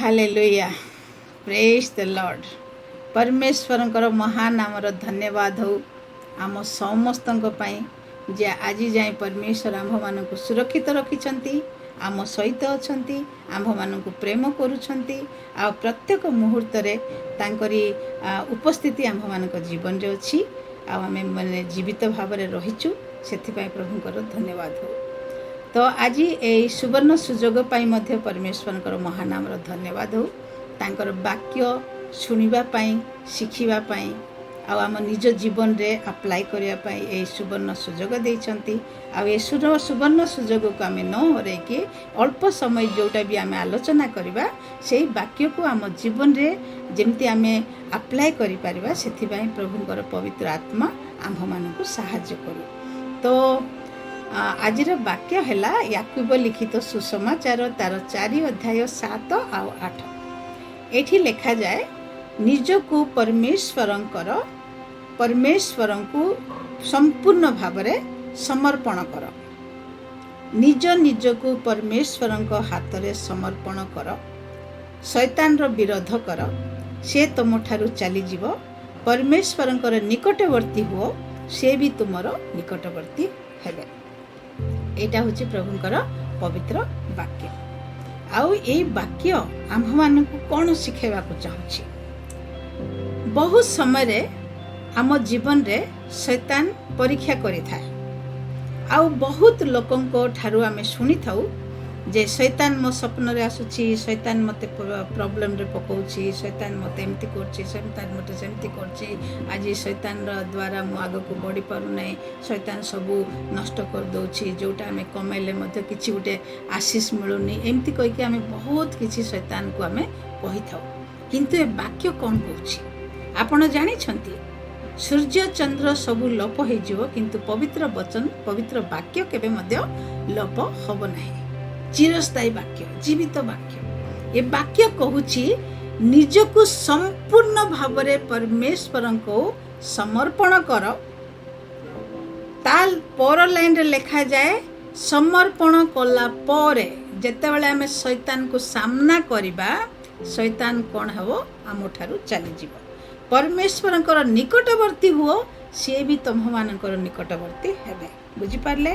Hallelujah, ପ୍ରେଜ୍ ଦ Lord. ପରମେଶ୍ୱରଙ୍କର ମହାନାମର ଧନ୍ୟବାଦ ହଉ ଆମ ସମସ୍ତଙ୍କ ପାଇଁ ଯେ ଆଜି ଯାଏଁ ପରମେଶ୍ୱର ଆମ୍ଭମାନଙ୍କୁ ସୁରକ୍ଷିତ ରଖିଛନ୍ତି, ଆମ ସହିତ ଅଛନ୍ତି, ଆମ୍ଭମାନଙ୍କୁ ପ୍ରେମ କରୁଛନ୍ତି ଆଉ ପ୍ରତ୍ୟେକ ମୁହୂର୍ତ୍ତରେ ତାଙ୍କରି ଉପସ୍ଥିତି ଆମ୍ଭମାନଙ୍କ ଜୀବନରେ ଅଛି ଆଉ ଆମେ ମାନେ ଜୀବିତ ଭାବରେ ରହିଛୁ। ସେଥିପାଇଁ ପ୍ରଭୁଙ୍କର ଧନ୍ୟବାଦ ହଉ। ତ ଆଜି ଏଇ ସୁବର୍ଣ୍ଣ ସୁଯୋଗ ପାଇଁ ମଧ୍ୟ ପରମେଶ୍ୱରଙ୍କର ମହାନାମର ଧନ୍ୟବାଦ ହଉ। ତାଙ୍କର ବାକ୍ୟ ଶୁଣିବା ପାଇଁ, ଶିଖିବା ପାଇଁ ଆଉ ଆମ ନିଜ ଜୀବନରେ ଆପ୍ଲାଏ କରିବା ପାଇଁ ଏହି ସୁବର୍ଣ୍ଣ ସୁଯୋଗ ଦେଇଛନ୍ତି। ଆଉ ଏ ସୁବର୍ଣ୍ଣ ସୁଯୋଗକୁ ଆମେ ନ ହରେଇକି ଅଳ୍ପ ସମୟ ଯେଉଁଟା ବି ଆମେ ଆଲୋଚନା କରିବା, ସେଇ ବାକ୍ୟକୁ ଆମ ଜୀବନରେ ଯେମିତି ଆମେ ଆପ୍ଲାଏ କରିପାରିବା, ସେଥିପାଇଁ ପ୍ରଭୁଙ୍କର ପବିତ୍ର ଆତ୍ମା ଆମ୍ଭମାନଙ୍କୁ ସାହାଯ୍ୟ କରୁ। ତ ଆଜିର ବାକ୍ୟ ହେଲା ୟାକୁବ ଲିଖିତ ସୁସମାଚାର, ତାର 4 ଅଧ୍ୟାୟ 7 ଆଉ 8। ଏଠି ଲେଖାଯାଏ, ନିଜକୁ ପରମେଶ୍ୱରଙ୍କୁ ସମ୍ପୂର୍ଣ୍ଣ ଭାବରେ ସମର୍ପଣ କର। ନିଜ ନିଜକୁ ପରମେଶ୍ୱରଙ୍କ ହାତରେ ସମର୍ପଣ କର। ଶୈତାନର ବିରୋଧ କର, ସେ ତୁମଠାରୁ ଚାଲିଯିବ। ପରମେଶ୍ୱରଙ୍କର ନିକଟବର୍ତ୍ତୀ ହୁଅ, ସେ ବି ତୁମର ନିକଟବର୍ତ୍ତୀ ହେବେ। ଏଇଟା ହେଉଛି ପ୍ରଭୁଙ୍କର ପବିତ୍ର ବାକ୍ୟ। ଆଉ ଏଇ ବାକ୍ୟ ଆମ୍ଭମାନଙ୍କୁ କ'ଣ ଶିଖାଇବାକୁ ଚାହୁଁଛି? ବହୁତ ସମୟରେ ଆମ ଜୀବନରେ ଶୈତାନ ପରୀକ୍ଷା କରିଥାଏ। ଆଉ ବହୁତ ଲୋକଙ୍କ ଠାରୁ ଆମେ ଶୁଣିଥାଉ ଯେ ଶୈତାନ ମୋ ସ୍ୱପ୍ନରେ ଆସୁଛି, ଶୈତାନ ମୋତେ ପ୍ରୋବ୍ଲେମରେ ପକାଉଛି, ଶୈତାନ ମୋତେ ଏମିତି କରୁଛି, ଶୈତାନ ମୋତେ ସେମିତି କରୁଛି, ଆଜି ଶୈତାନର ଦ୍ୱାରା ମୁଁ ଆଗକୁ ବଢ଼ିପାରୁନାହିଁ, ଶୈତାନ ସବୁ ନଷ୍ଟ କରିଦେଉଛି, ଯେଉଁଟା ଆମେ କମେଇଲେ ମଧ୍ୟ କିଛି ଗୋଟେ ଆଶିଷ ମିଳୁନି। ଏମିତି କହିକି ଆମେ ବହୁତ କିଛି ଶୈତାନକୁ ଆମେ କହିଥାଉ। କିନ୍ତୁ ଏ ବାକ୍ୟ କ'ଣ କହୁଛି ଆପଣ ଜାଣିଛନ୍ତି? ସୂର୍ଯ୍ୟ ଚନ୍ଦ୍ର ସବୁ ଲୋପ ହେଇଯିବ, କିନ୍ତୁ ପବିତ୍ର ବଚନ, ପବିତ୍ର ବାକ୍ୟ କେବେ ମଧ୍ୟ ଲୋପ ହବ ନାହିଁ। ଚିରସ୍ଥାୟୀ ବାକ୍ୟ, ଜୀବିତ ବାକ୍ୟ। ଏ ବାକ୍ୟ କହୁଛି, ନିଜକୁ ସମ୍ପୂର୍ଣ୍ଣ ଭାବରେ ପରମେଶ୍ୱରଙ୍କୁ ସମର୍ପଣ କର। ତା ପର ଲାଇନରେ ଲେଖାଯାଏ, ସମର୍ପଣ କଲା ପରେ ଯେତେବେଳେ ଆମେ ଶୈତାନକୁ ସାମ୍ନା କରିବା, ଶୈତାନ କ'ଣ ହେବ? ଆମଠାରୁ ଚାଲିଯିବ। ପରମେଶ୍ୱରଙ୍କର ନିକଟବର୍ତ୍ତୀ ହୁଅ, ସିଏ ବି ତୁମ୍ଭମାନଙ୍କର ନିକଟବର୍ତ୍ତୀ ହେବେ। ବୁଝିପାରିଲେ?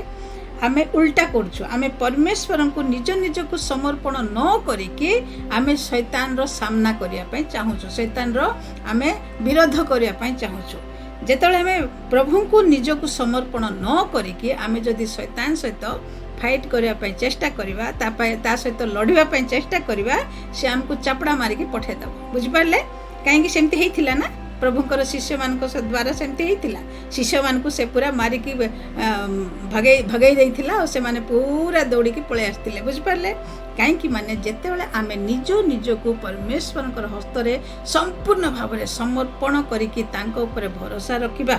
ଆମେ ଉଲ୍ଟା କରୁଛୁ। ଆମେ ପରମେଶ୍ୱରଙ୍କୁ ନିଜ ନିଜକୁ ସମର୍ପଣ ନ କରିକି ଆମେ ଶୈତାନର ସାମ୍ନା କରିବା ପାଇଁ ଚାହୁଁଛୁ, ଶୈତାନର ଆମେ ବିରୋଧ କରିବା ପାଇଁ ଚାହୁଁଛୁ। ଯେତେବେଳେ ଆମେ ପ୍ରଭୁଙ୍କୁ ନିଜକୁ ସମର୍ପଣ ନ କରିକି ଆମେ ଯଦି ଶୈତାନ ସହିତ ଫାଇଟ୍ କରିବା ପାଇଁ ଚେଷ୍ଟା କରିବା, ତା ପାଇଁ ତା ସହିତ ଲଢ଼ିବା ପାଇଁ ଚେଷ୍ଟା କରିବା, ସେ ଆମକୁ ଚାପଡ଼ା ମାରିକି ପଠେଇଦେବ। ବୁଝିପାରିଲେ? କାହିଁକି ସେମିତି ହେଇଥିଲା ନା, ପ୍ରଭୁଙ୍କର ଶିଷ୍ୟମାନଙ୍କ ଦ୍ୱାରା ସେମିତି ହେଇଥିଲା। ଶିଷ୍ୟମାନଙ୍କୁ ସେ ପୁରା ମାରିକି ଭଗେଇ ଭଗେଇ ଦେଇଥିଲା ଆଉ ସେମାନେ ପୁରା ଦୌଡ଼ିକି ପଳେଇ ଆସିଥିଲେ। ବୁଝିପାରିଲେ? କାହିଁକି ମାନେ ଯେତେବେଳେ ଆମେ ନିଜ ନିଜକୁ ପରମେଶ୍ୱରଙ୍କର ହସ୍ତରେ ସମ୍ପୂର୍ଣ୍ଣ ଭାବରେ ସମର୍ପଣ କରିକି ତାଙ୍କ ଉପରେ ଭରସା ରଖିବା,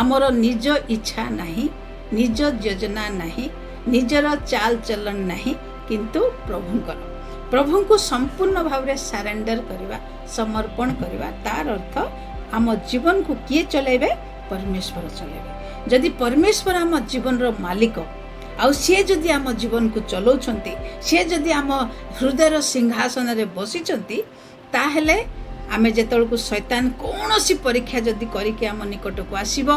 ଆମର ନିଜ ଇଚ୍ଛା ନାହିଁ, ନିଜ ଯୋଜନା ନାହିଁ, ନିଜର ଚାଲ ଚଲନ ନାହିଁ, କିନ୍ତୁ ପ୍ରଭୁଙ୍କୁ ସମ୍ପୂର୍ଣ୍ଣ ଭାବରେ ସାରେଣ୍ଡର କରିବା, ସମର୍ପଣ କରିବା, ତାର ଅର୍ଥ ଆମ ଜୀବନକୁ କିଏ ଚଲାଇବେ? ପରମେଶ୍ୱର ଚଲାଇବେ। ଯଦି ପରମେଶ୍ୱର ଆମ ଜୀବନର ମାଲିକ ଆଉ ସିଏ ଯଦି ଆମ ଜୀବନକୁ ଚଲାଉଛନ୍ତି, ସିଏ ଯଦି ଆମ ହୃଦୟର ସିଂହାସନରେ ବସିଛନ୍ତି, ତାହେଲେ ଆମେ ଯେତେବେଳକୁ ଶୈତାନ କୌଣସି ପରୀକ୍ଷା ଯଦି କରିକି ଆମ ନିକଟକୁ ଆସିବ,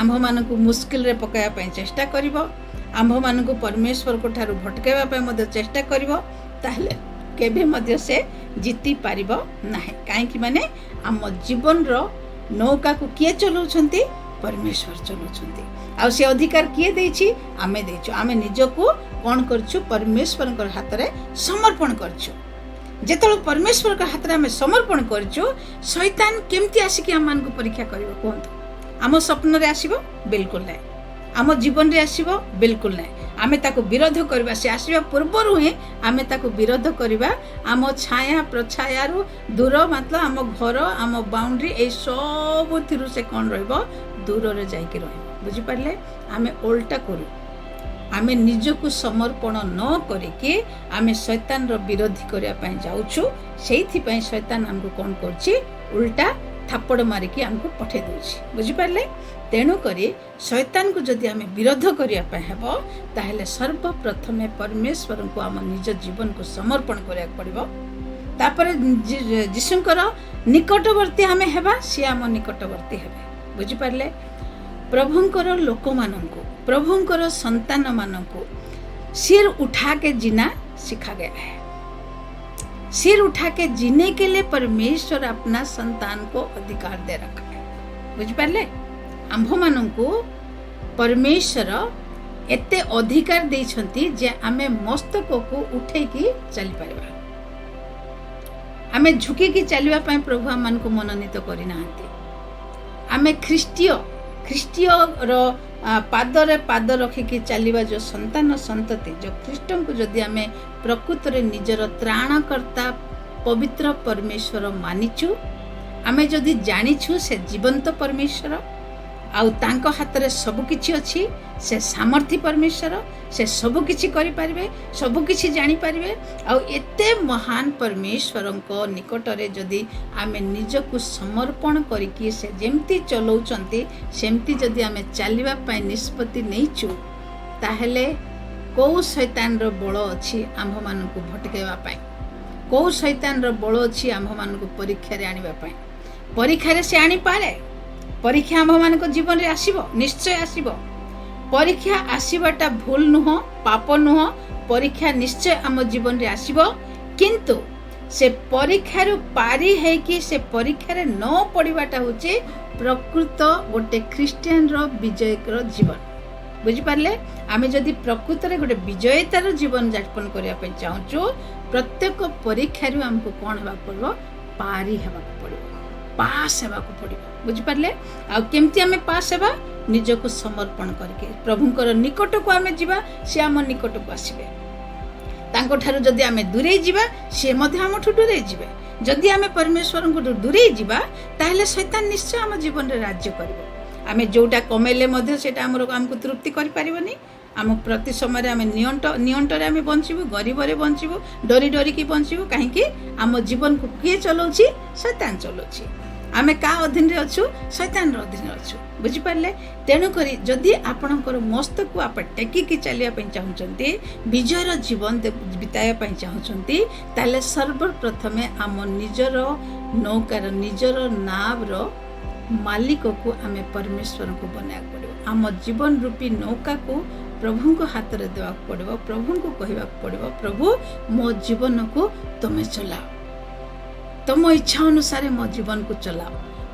ଆମ୍ଭମାନଙ୍କୁ ମୁସ୍କିଲରେ ପକାଇବା ପାଇଁ ଚେଷ୍ଟା କରିବ, ଆମ୍ଭମାନଙ୍କୁ ପରମେଶ୍ୱରଙ୍କ ଠାରୁ ଭଟକାଇବା ପାଇଁ ମଧ୍ୟ ଚେଷ୍ଟା କରିବ, ତାହେଲେ କେବେ ମଧ୍ୟ ସେ ଜିତି ପାରିବ ନାହିଁ। କାହିଁକି ମାନେ ଆମ ଜୀବନର ନୌକାକୁ କିଏ ଚଲାଉଛନ୍ତି? ପରମେଶ୍ୱର ଚଲାଉଛନ୍ତି। ଆଉ ସେ ଅଧିକାର କିଏ ଦେଇଛି? ଆମେ ଦେଇଛୁ। ଆମେ ନିଜକୁ କ'ଣ କରିଛୁ? ପରମେଶ୍ୱରଙ୍କର ହାତରେ ସମର୍ପଣ କରିଛୁ। ଯେତେବେଳେ ପରମେଶ୍ୱରଙ୍କ ହାତରେ ଆମେ ସମର୍ପଣ କରିଛୁ, ଶୈତାନ କେମିତି ଆସିକି ଆମମାନଙ୍କୁ ପରୀକ୍ଷା କରିବ କୁହନ୍ତୁ? ଆମ ସ୍ୱପ୍ନରେ ଆସିବ? ବିଲକୁଲ ନାହିଁ। ଆମ ଜୀବନରେ ଆସିବ? ବିଲକୁଲ ନାହିଁ। ଆମେ ତାକୁ ବିରୋଧ କରିବା। ସେ ଆସିବା ପୂର୍ବରୁ ହିଁ ଆମେ ତାକୁ ବିରୋଧ କରିବା। ଆମ ଛାୟା ପ୍ରଛାୟାରୁ ଦୂର, ମାତ୍ର ଆମ ଘର, ଆମ ବାଉଣ୍ଡ୍ରି, ଏଇ ସବୁଥିରୁ ସେ କ'ଣ ରହିବ? ଦୂରରେ ଯାଇକି ରହିବ। ବୁଝିପାରିଲେ? ଆମେ ଓଲଟା କରୁ। ଆମେ ନିଜକୁ ସମର୍ପଣ ନ କରିକି ଆମେ ଶୈତାନର ବିରୋଧୀ କରିବା ପାଇଁ ଯାଉଛୁ। ସେଇଥିପାଇଁ ଶୈତାନ ଆମକୁ କ'ଣ କରୁଛି? ଉଲ୍ଟା ଥାପଡ଼ ମାରିକି ଆମକୁ ପଠେଇ ଦେଉଛି। ବୁଝିପାରିଲେ? ତେଣୁକରି ଶୈତାନକୁ ଯଦି ଆମେ ବିରୋଧ କରିବା ପାଇଁ ହେବ, ତାହେଲେ ସର୍ବପ୍ରଥମେ ପରମେଶ୍ୱରଙ୍କୁ ଆମ ନିଜ ଜୀବନକୁ ସମର୍ପଣ କରିବାକୁ ପଡ଼ିବ। ତାପରେ ଯୀଶୁଙ୍କର ନିକଟବର୍ତ୍ତୀ ଆମେ ହେବା, ସିଏ ଆମ ନିକଟବର୍ତ୍ତୀ ହେବେ। ବୁଝିପାରିଲେ? ପ୍ରଭୁଙ୍କର ଲୋକମାନଙ୍କୁ, ପ୍ରଭୁଙ୍କର ସନ୍ତାନମାନଙ୍କୁ सिर उठा के जीना सिखा गया है। सिर उठा के जीने के लिए परमेश्वर अपना संतान को अधिकार दे रखा है। ବୁଝିପାରିଲେ? ଆମ୍ଭମାନଙ୍କୁ ପରମେଶ୍ୱର ଏତେ ଅଧିକାର ଦେଇଛନ୍ତି ଯେ ଆମେ ମସ୍ତକକୁ ଉଠେଇକି ଚାଲିପାରିବା। ଆମେ ଝୁକିକି ଚାଲିବା ପାଇଁ ପ୍ରଭୁ ଆମମାନଙ୍କୁ ମନୋନୀତ କରିନାହାନ୍ତି। ଆମେ ଖ୍ରୀଷ୍ଟୀୟର ପାଦରେ ପାଦ ରଖିକି ଚାଲିବା ଯେଉଁ ସନ୍ତାନ ସନ୍ତତି, ଯେଉଁ ଖ୍ରୀଷ୍ଟଙ୍କୁ ଯଦି ଆମେ ପ୍ରକୃତରେ ନିଜର ତ୍ରାଣକର୍ତ୍ତା ପବିତ୍ର ପରମେଶ୍ୱର ମାନିଛୁ, ଆମେ ଯଦି ଜାଣିଛୁ ସେ ଜୀବନ୍ତ ପରମେଶ୍ୱର ଆଉ ତାଙ୍କ ହାତରେ ସବୁକିଛି ଅଛି, ସେ ସାମର୍ଥ୍ୟ ପରମେଶ୍ୱର, ସେ ସବୁକିଛି କରିପାରିବେ, ସବୁକିଛି ଜାଣିପାରିବେ, ଆଉ ଏତେ ମହାନ ପରମେଶ୍ୱରଙ୍କ ନିକଟରେ ଯଦି ଆମେ ନିଜକୁ ସମର୍ପଣ କରିକି ସେ ଯେମିତି ଚଲାଉଛନ୍ତି ସେମିତି ଯଦି ଆମେ ଚାଲିବା ପାଇଁ ନିଷ୍ପତ୍ତି ନେଇଛୁ, ତାହେଲେ କେଉଁ ଶୈତାନର ବଳ ଅଛି ଆମ୍ଭମାନଙ୍କୁ ଭଟକାଇବା ପାଇଁ? କେଉଁ ଶୈତାନର ବଳ ଅଛି ଆମ୍ଭମାନଙ୍କୁ ପରୀକ୍ଷାରେ ଆଣିବା ପାଇଁ? ପରୀକ୍ଷାରେ ସେ ଆଣିପାରେ। ପରୀକ୍ଷା ଆମ୍ଭମାନଙ୍କ ଜୀବନରେ ଆସିବ, ନିଶ୍ଚୟ ଆସିବ। ପରୀକ୍ଷା ଆସିବାଟା ଭୁଲ ନୁହଁ, ପାପ ନୁହଁ। ପରୀକ୍ଷା ନିଶ୍ଚୟ ଆମ ଜୀବନରେ ଆସିବ, କିନ୍ତୁ ସେ ପରୀକ୍ଷାରୁ ପାରି ହେଇକି ସେ ପରୀକ୍ଷାରେ ନ ପଡ଼ିବାଟା ହେଉଛି ପ୍ରକୃତ ଗୋଟେ ଖ୍ରୀଷ୍ଟିଆନର ବିଜୟର ଜୀବନ। ବୁଝିପାରିଲେ? ଆମେ ଯଦି ପ୍ରକୃତରେ ଗୋଟେ ବିଜୟତାର ଜୀବନ ଯାପନ କରିବା ପାଇଁ ଚାହୁଁଛୁ, ପ୍ରତ୍ୟେକ ପରୀକ୍ଷାରୁ ଆମକୁ କ'ଣ ହେବାକୁ ପଡ଼ିବ? ପାରି ହେବାକୁ ପଡ଼ିବ, ପାସ୍ ହେବାକୁ ପଡ଼ିବ। ବୁଝିପାରିଲେ? ଆଉ କେମିତି ଆମେ ପାସ୍ ହେବା? ନିଜକୁ ସମର୍ପଣ କରିକି ପ୍ରଭୁଙ୍କର ନିକଟକୁ ଆମେ ଯିବା, ସେ ଆମ ନିକଟକୁ ଆସିବେ। ତାଙ୍କଠାରୁ ଯଦି ଆମେ ଦୂରେଇ ଯିବା, ସିଏ ମଧ୍ୟ ଆମଠୁ ଦୂରେଇ ଯିବେ। ଯଦି ଆମେ ପରମେଶ୍ୱରଙ୍କଠୁ ଦୂରେଇ ଯିବା, ତାହେଲେ ଶୈତାନ ନିଶ୍ଚୟ ଆମ ଜୀବନରେ ରାଜ୍ୟ କରିବ। ଆମେ ଯୋଉଟା କମେଇଲେ ମଧ୍ୟ ସେଇଟା ଆମକୁ ତୃପ୍ତି କରିପାରିବନି। ଆମ ପ୍ରତି ସମୟରେ ଆମେ ନିଅଣ୍ଟରେ ଆମେ ବଞ୍ଚିବୁ, ଗରିବରେ ବଞ୍ଚିବୁ, ଡରି ଡରିକି ବଞ୍ଚିବୁ। କାହିଁକି? ଆମ ଜୀବନକୁ କିଏ ଚଲାଉଛି? ଶୈତାନ ଚଲାଉଛି। ଆମେ କାହା ଅଧୀନରେ ଅଛୁ? ଶୈତାନର ଅଧୀନରେ ଅଛୁ। ବୁଝିପାରିଲେ? ତେଣୁକରି ଯଦି ଆପଣଙ୍କର ମସ୍ତକକୁ ଆପଣ ଟେକିକି ଚାଲିବା ପାଇଁ ଚାହୁଁଛନ୍ତି, ବିଜୟର ଜୀବନ ବିତାଇବା ପାଇଁ ଚାହୁଁଛନ୍ତି, ତାହେଲେ ସର୍ବପ୍ରଥମେ ଆମ ନିଜର ନୌକାର, ନିଜର ନାବର ମାଲିକକୁ ଆମେ ପରମେଶ୍ୱରଙ୍କୁ ବନାଇବାକୁ ପଡ଼ିବ। ଆମ ଜୀବନ ରୂପୀ ନୌକାକୁ ପ୍ରଭୁଙ୍କ ହାତରେ ଦେବାକୁ ପଡ଼ିବ। ପ୍ରଭୁଙ୍କୁ କହିବାକୁ ପଡ଼ିବ, ପ୍ରଭୁ, ମୋ ଜୀବନକୁ ତୁମେ ଚଲାଅ, ତମ ଇଚ୍ଛା ଅନୁସାରେ ମୋ ଜୀବନକୁ ଚଲାଅ।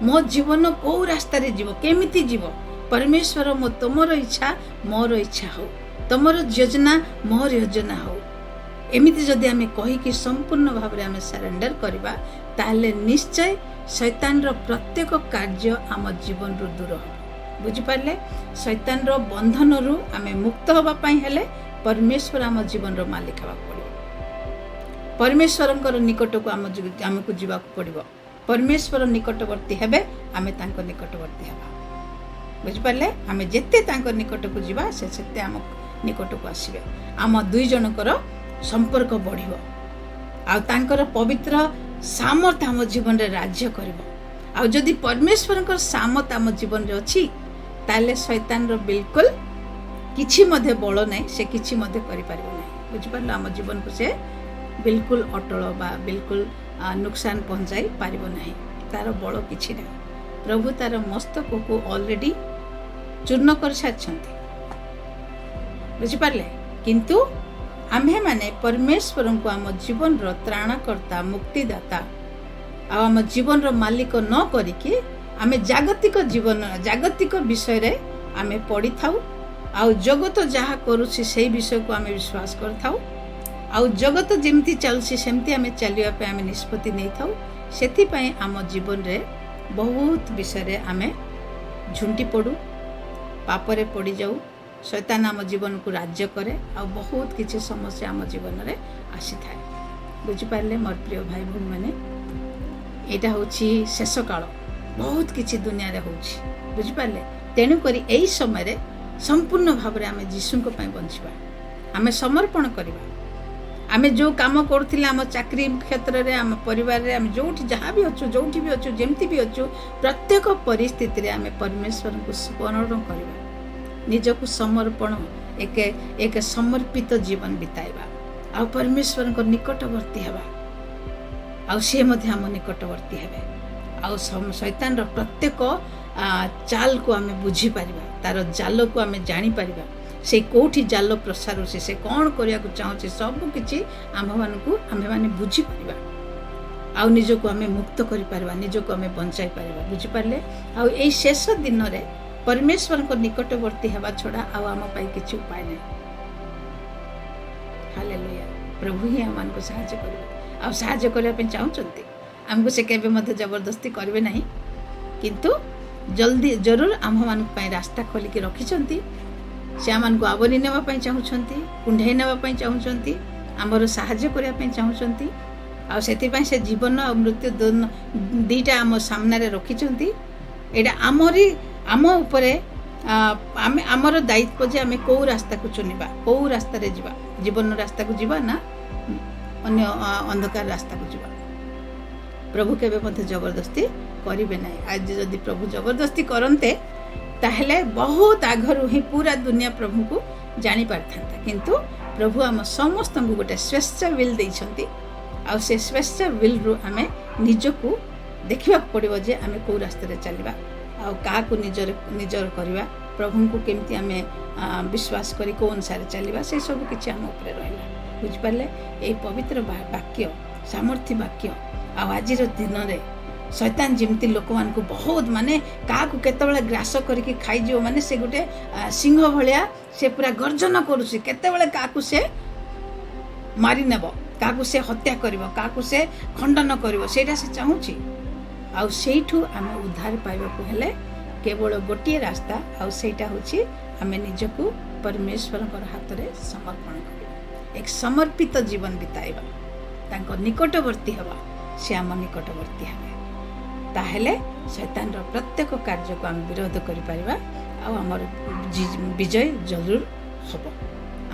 ମୋ ଜୀବନ କୋଉ ରାସ୍ତାରେ ଯିବ, କେମିତି ଯିବ, ପରମେଶ୍ୱର, ମୋ ତମର ଇଚ୍ଛା ମୋର ଇଚ୍ଛା ହଉ, ତମର ଯୋଜନା ମୋର ଯୋଜନା ହଉ। ଏମିତି ଯଦି ଆମେ କହିକି ସମ୍ପୂର୍ଣ୍ଣ ଭାବରେ ଆମେ ସରେଣ୍ଡର କରିବା, ତାହେଲେ ନିଶ୍ଚୟ ଶୈତାନର ପ୍ରତ୍ୟେକ କାର୍ଯ୍ୟ ଆମ ଜୀବନରୁ ଦୂର ହେବ। ବୁଝିପାରିଲେ? ଶୈତାନର ବନ୍ଧନରୁ ଆମେ ମୁକ୍ତ ହେବା ପାଇଁ ହେଲେ ପରମେଶ୍ୱର ଆମ ଜୀବନର ମାଲିକ ହେବାକୁ ପଡ଼ିବ। ପରମେଶ୍ୱରଙ୍କର ନିକଟକୁ ଆମକୁ ଯିବାକୁ ପଡ଼ିବ। ପରମେଶ୍ୱର ନିକଟବର୍ତ୍ତୀ ହେବେ, ଆମେ ତାଙ୍କ ନିକଟବର୍ତ୍ତୀ ହେବା। ବୁଝିପାରିଲେ? ଆମେ ଯେତେ ତାଙ୍କ ନିକଟକୁ ଯିବା, ସେ ସେତେ ଆମ ନିକଟକୁ ଆସିବେ। ଆମ ଦୁଇ ଜଣଙ୍କର ସମ୍ପର୍କ ବଢ଼ିବ ଆଉ ତାଙ୍କର ପବିତ୍ର ସାମର୍ଥ୍ୟ ଆମ ଜୀବନରେ ରାଜ୍ୟ କରିବ। ଆଉ ଯଦି ପରମେଶ୍ୱରଙ୍କର ସାମର୍ଥ୍ୟ ଆମ ଜୀବନରେ ଅଛି, ତାହେଲେ ଶୈତାନର ବିଲକୁଲ କିଛି ମଧ୍ୟ ବଳ ନାହିଁ, ସେ କିଛି ମଧ୍ୟ କରିପାରିବ ନାହିଁ। ବୁଝିପାରିଲ? ଆମ ଜୀବନକୁ ସେ ବିଲକୁଲ ଅଟଳ ବା ବିଲକୁଲ ନୁକସାନ ପହଞ୍ଚାଇ ପାରିବ ନାହିଁ। ତାର ବଳ କିଛି ନାହିଁ। ପ୍ରଭୁ ତାର ମସ୍ତକକୁ ଅଲରେଡି ଚୂର୍ଣ୍ଣ କରିସାରିଛନ୍ତି। ବୁଝିପାରିଲେ? କିନ୍ତୁ ଆମ୍ଭେମାନେ ପରମେଶ୍ୱରଙ୍କୁ ଆମ ଜୀବନର ତ୍ରାଣକର୍ତ୍ତା, ମୁକ୍ତିଦାତା ଆଉ ଆମ ଜୀବନର ମାଲିକ ନ କରିକି ଆମେ ଜାଗତିକ ଜୀବନ, ଜାଗତିକ ବିଷୟରେ ଆମେ ପଡ଼ିଥାଉ ଆଉ ଜଗତ ଯାହା କରୁଛି ସେଇ ବିଷୟକୁ ଆମେ ବିଶ୍ୱାସ କରିଥାଉ ଆଉ ଜଗତ ଯେମିତି ଚାଲୁଛି ସେମିତି ଆମେ ଚାଲିବା ପାଇଁ ଆମେ ନିଷ୍ପତ୍ତି ନେଇଥାଉ। ସେଥିପାଇଁ ଆମ ଜୀବନରେ ବହୁତ ବିଷୟରେ ଆମେ ଝୁଣ୍ଟି ପଡ଼ୁ, ପାପରେ ପଡ଼ିଯାଉ। ଶୈତାନ ଆମ ଜୀବନକୁ ରାଜ୍ୟ କରେ ଆଉ ବହୁତ କିଛି ସମସ୍ୟା ଆମ ଜୀବନରେ ଆସିଥାଏ। ବୁଝିପାରିଲେ ମୋର ପ୍ରିୟ ଭାଇ ଭଉଣୀମାନେ? ଏଇଟା ହେଉଛି ଶେଷ କାଳ। ବହୁତ କିଛି ଦୁନିଆରେ ହେଉଛି। ବୁଝିପାରିଲେ? ତେଣୁକରି ଏଇ ସମୟରେ ସମ୍ପୂର୍ଣ୍ଣ ଭାବରେ ଆମେ ଯୀଶୁଙ୍କ ପାଇଁ ବଞ୍ଚିବା, ଆମେ ସମର୍ପଣ କରିବା। ଆମେ ଯେଉଁ କାମ କରୁଥିଲେ ଆମ ଚାକିରି କ୍ଷେତ୍ରରେ, ଆମ ପରିବାରରେ, ଆମେ ଯେଉଁଠି ଯାହା ବି ଅଛୁ, ଯେଉଁଠି ବି ଅଛୁ, ଯେମିତି ବି ଅଛୁ, ପ୍ରତ୍ୟେକ ପରିସ୍ଥିତିରେ ଆମେ ପରମେଶ୍ୱରଙ୍କୁ ସ୍ମରଣ କରିବା, ନିଜକୁ ସମର୍ପଣ, ଏକ ଏକ ସମର୍ପିତ ଜୀବନ ବିତାଇବା ଆଉ ପରମେଶ୍ୱରଙ୍କ ନିକଟବର୍ତ୍ତୀ ହେବା। ଆଉ ସିଏ ମଧ୍ୟ ଆମ ନିକଟବର୍ତ୍ତୀ ହେବେ। ଆଉ ଶୈତାନର ପ୍ରତ୍ୟେକ ଚାଲକୁ ଆମେ ବୁଝିପାରିବା, ତାର ଜାଲକୁ ଆମେ ଜାଣିପାରିବା, ସେ କେଉଁଠି ଜାଲ ପ୍ରସାରୁଛି, ସେ କ'ଣ କରିବାକୁ ଚାହୁଁଛି, ସବୁ କିଛି ଆମ୍ଭମାନଙ୍କୁ ଆମ୍ଭେମାନେ ବୁଝିପାରିବା ଆଉ ନିଜକୁ ଆମେ ମୁକ୍ତ କରିପାରିବା, ନିଜକୁ ଆମେ ବଞ୍ଚାଇ ପାରିବା। ବୁଝିପାରିଲେ? ଆଉ ଏଇ ଶେଷ ଦିନରେ ପରମେଶ୍ୱରଙ୍କ ନିକଟବର୍ତ୍ତୀ ହେବା ଛଡ଼ା ଆଉ ଆମ ପାଇଁ କିଛି ଉପାୟ ନାହିଁ। ହାଲେଲୁୟା। ପ୍ରଭୁ ହିଁ ଆମମାନଙ୍କୁ ସାହାଯ୍ୟ କରିବେ ଆଉ ସାହାଯ୍ୟ କରିବା ପାଇଁ ଚାହୁଁଛନ୍ତି ଆମକୁ। ସେ କେବେ ମଧ୍ୟ ଜବରଦସ୍ତି କରିବେ ନାହିଁ, କିନ୍ତୁ ଜଲ୍ଦି ଜରୁର ଆମ୍ଭମାନଙ୍କ ପାଇଁ ରାସ୍ତା ଖୋଲିକି ରଖିଛନ୍ତି। ସେ ଆମମାନଙ୍କୁ ଆବରି ନେବା ପାଇଁ ଚାହୁଁଛନ୍ତି, କୁଣ୍ଢେଇ ନେବା ପାଇଁ ଚାହୁଁଛନ୍ତି, ଆମର ସାହାଯ୍ୟ କରିବା ପାଇଁ ଚାହୁଁଛନ୍ତି। ଆଉ ସେଥିପାଇଁ ସେ ଜୀବନ ଆଉ ମୃତ୍ୟୁ ଦୁଇଟା ଆମ ସାମ୍ନାରେ ରଖିଛନ୍ତି। ଏଇଟା ଆମରି ଆମ ଉପରେ ଆମେ ଆମର ଦାୟିତ୍ୱ ଯେ ଆମେ କେଉଁ ରାସ୍ତାକୁ ଚୁନିବା, କେଉଁ ରାସ୍ତାରେ ଯିବା, ଜୀବନ ରାସ୍ତାକୁ ଯିବା ନା ଅନ୍ୟ ଅନ୍ଧକାର ରାସ୍ତାକୁ ଯିବା। ପ୍ରଭୁ କେବେ ମଧ୍ୟ ଜବରଦସ୍ତି କରିବେ ନାହିଁ। ଆଜି ଯଦି ପ୍ରଭୁ ଜବରଦସ୍ତି କରନ୍ତେ, ତାହେଲେ ବହୁତ ଆଗରୁ ହିଁ ପୁରା ଦୁନିଆ ପ୍ରଭୁଙ୍କୁ ଜାଣିପାରିଥାନ୍ତା। କିନ୍ତୁ ପ୍ରଭୁ ଆମ ସମସ୍ତଙ୍କୁ ଗୋଟେ ସ୍ୱେଚ୍ଛା will ଦେଇଛନ୍ତି ଆଉ ସେ ସ୍ୱେଚ୍ଛା ୱିଲ୍ରୁ ଆମେ ନିଜକୁ ଦେଖିବାକୁ ପଡ଼ିବ ଯେ ଆମେ କେଉଁ ରାସ୍ତାରେ ଚାଲିବା ଆଉ କାହାକୁ ନିଜର ନିଜର କରିବା, ପ୍ରଭୁଙ୍କୁ କେମିତି ଆମେ ବିଶ୍ୱାସ କରି କେଉଁ ଅନୁସାରେ ଚାଲିବା, ସେସବୁ କିଛି ଆମ ଉପରେ ରହିଲା। ବୁଝିପାରିଲେ? ଏଇ ପବିତ୍ର ବାକ୍ୟ, ସାମର୍ଥ୍ୟ ବାକ୍ୟ। ଆଉ ଆଜିର ଦିନରେ ଶୈତାନ ଯେମିତି ଲୋକମାନଙ୍କୁ ବହୁତ, ମାନେ କାହାକୁ କେତେବେଳେ ଗ୍ରାସ କରିକି ଖାଇଯିବ, ମାନେ ସେ ଗୋଟେ ସିଂହ ଭଳିଆ ସେ ପୁରା ଗର୍ଜନ କରୁଛି, କେତେବେଳେ କାହାକୁ ସେ ମାରିନେବ, କାହାକୁ ସେ ହତ୍ୟା କରିବ, କାହାକୁ ସେ ଖଣ୍ଡନ କରିବ, ସେଇଟା ସେ ଚାହୁଁଛି। ଆଉ ସେଇଠୁ ଆମେ ଉଦ୍ଧାର ପାଇବାକୁ ହେଲେ କେବଳ ଗୋଟିଏ ରାସ୍ତା, ଆଉ ସେଇଟା ହେଉଛି ଆମେ ନିଜକୁ ପରମେଶ୍ୱରଙ୍କର ହାତରେ ସମର୍ପଣ କରିବା, ଏକ ସମର୍ପିତ ଜୀବନ ବିତାଇବା, ତାଙ୍କ ନିକଟବର୍ତ୍ତୀ ହେବା, ସେ ଆମ ନିକଟବର୍ତ୍ତୀ ହେବେ। ତାହେଲେ ଶୈତାନର ପ୍ରତ୍ୟେକ କାର୍ଯ୍ୟକୁ ଆମେ ବିରୋଧ କରିପାରିବା ଆଉ ଆମର ବିଜୟ ଜରୁର ହେବ।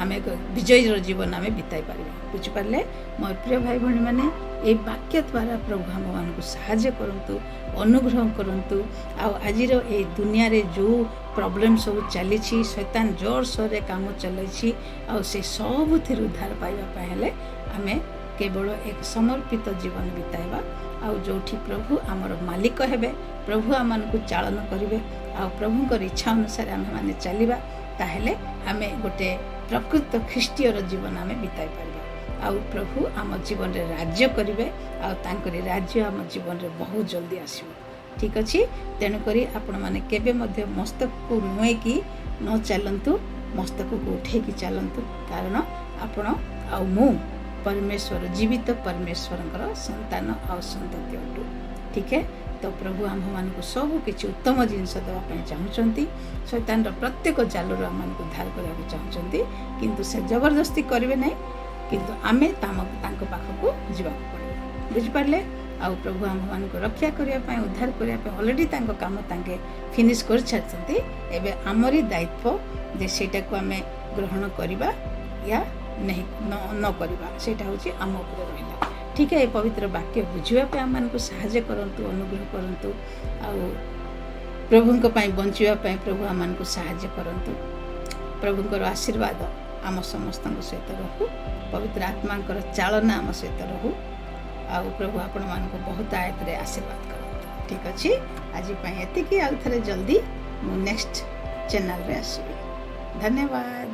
ଆମେ ଏକ ବିଜୟର ଜୀବନ ଆମେ ବିତାଇ ପାରିବା। ବୁଝିପାରିଲେ? ମୋର ପ୍ରିୟ ଭାଇ ଭଉଣୀମାନେ, ଏଇ ବାକ୍ୟ ଦ୍ୱାରା ପ୍ରଭୁ ଆମମାନଙ୍କୁ ସାହାଯ୍ୟ କରନ୍ତୁ, ଅନୁଗ୍ରହ କରନ୍ତୁ। ଆଉ ଆଜିର ଏଇ ଦୁନିଆରେ ଯେଉଁ ପ୍ରୋବ୍ଲେମ୍ ସବୁ ଚାଲିଛି, ଶୈତାନ ଜୋରସୋରରେ କାମ ଚଲାଇଛି, ଆଉ ସେ ସବୁଥିରୁ ଉଦ୍ଧାର ପାଇବା ପାଇଁ ହେଲେ ଆମେ କେବଳ ଏକ ସମର୍ପିତ ଜୀବନ ବିତାଇବା ଆଉ ଯେଉଁଠି ପ୍ରଭୁ ଆମର ମାଲିକ ହେବେ, ପ୍ରଭୁ ଆମମାନଙ୍କୁ ଚାଳନ କରିବେ ଆଉ ପ୍ରଭୁଙ୍କର ଇଚ୍ଛା ଅନୁସାରେ ଆମେମାନେ ଚାଲିବା, ତାହେଲେ ଆମେ ଗୋଟେ ପ୍ରକୃତ ଖ୍ରୀଷ୍ଟୀୟର ଜୀବନ ଆମେ ବିତାଇ ପାରିବା ଆଉ ପ୍ରଭୁ ଆମ ଜୀବନରେ ରାଜ୍ୟ କରିବେ ଆଉ ତାଙ୍କରି ରାଜ୍ୟ ଆମ ଜୀବନରେ ବହୁତ ଜଲ୍ଦି ଆସିବ। ଠିକ୍ ଅଛି? ତେଣୁକରି ଆପଣମାନେ କେବେ ମଧ୍ୟ ମସ୍ତକକୁ ନୁଏଁକି ନ ଚାଲନ୍ତୁ, ମସ୍ତକକୁ ଉଠେଇକି ଚାଲନ୍ତୁ, କାରଣ ଆପଣ ଆଉ ମୁଁ ପରମେଶ୍ୱର, ଜୀବିତ ପରମେଶ୍ୱରଙ୍କର ସନ୍ତାନ ଆଉ ସନ୍ତତି ଅଟୁ। ଠିକ୍? ତ ପ୍ରଭୁ ଆମ୍ଭମାନଙ୍କୁ ସବୁ କିଛି ଉତ୍ତମ ଜିନିଷ ଦେବା ପାଇଁ ଚାହୁଁଛନ୍ତି, ଶୈତାନର ପ୍ରତ୍ୟେକ ଜାଲରୁ ଆମମାନଙ୍କୁ ଉଦ୍ଧାର କରିବାକୁ ଚାହୁଁଛନ୍ତି। କିନ୍ତୁ ସେ ଜବରଦସ୍ତି କରିବେ ନାହିଁ, କିନ୍ତୁ ଆମେ ତାଙ୍କ ପାଖକୁ ଯିବାକୁ ପଡ଼ିବ। ବୁଝିପାରିଲେ? ଆଉ ପ୍ରଭୁ ଆମ୍ଭମାନଙ୍କୁ ରକ୍ଷା କରିବା ପାଇଁ, ଉଦ୍ଧାର କରିବା ପାଇଁ ଅଲରେଡ଼ି ତାଙ୍କ କାମ ତାଙ୍କେ ଫିନିଶ୍ କରିସାରିଛନ୍ତି। ଏବେ ଆମରି ଦାୟିତ୍ୱ ଯେ ସେଇଟାକୁ ଆମେ ଗ୍ରହଣ କରିବା ୟା ନାହିଁ ନ କରିବା, ସେଇଟା ହେଉଛି ଆମ ଉପରେ ରହିଲା। ଠିକ୍? ଏ ପବିତ୍ର ବାକ୍ୟ ବୁଝିବା ପାଇଁ ଆମମାନଙ୍କୁ ସାହାଯ୍ୟ କରନ୍ତୁ, ଅନୁଗ୍ରହ କରନ୍ତୁ ଆଉ ପ୍ରଭୁଙ୍କ ପାଇଁ ବଞ୍ଚିବା ପାଇଁ ପ୍ରଭୁ ଆମମାନଙ୍କୁ ସାହାଯ୍ୟ କରନ୍ତୁ। ପ୍ରଭୁଙ୍କର ଆଶୀର୍ବାଦ ଆମ ସମସ୍ତଙ୍କ ସହିତ ରହୁ, ପବିତ୍ର ଆତ୍ମାଙ୍କର ଚାଳନା ଆମ ସହିତ ରହୁ ଆଉ ପ୍ରଭୁ ଆପଣମାନଙ୍କୁ ବହୁତ ଆୟତରେ ଆଶୀର୍ବାଦ କରନ୍ତୁ। ଠିକ୍ ଅଛି, ଆଜି ପାଇଁ ଏତିକି। ଆଉ ଥରେ ଜଲ୍ଦି ମୁଁ ନେକ୍ସଟ ଚ୍ୟାନେଲରେ ଆସିବି। ଧନ୍ୟବାଦ।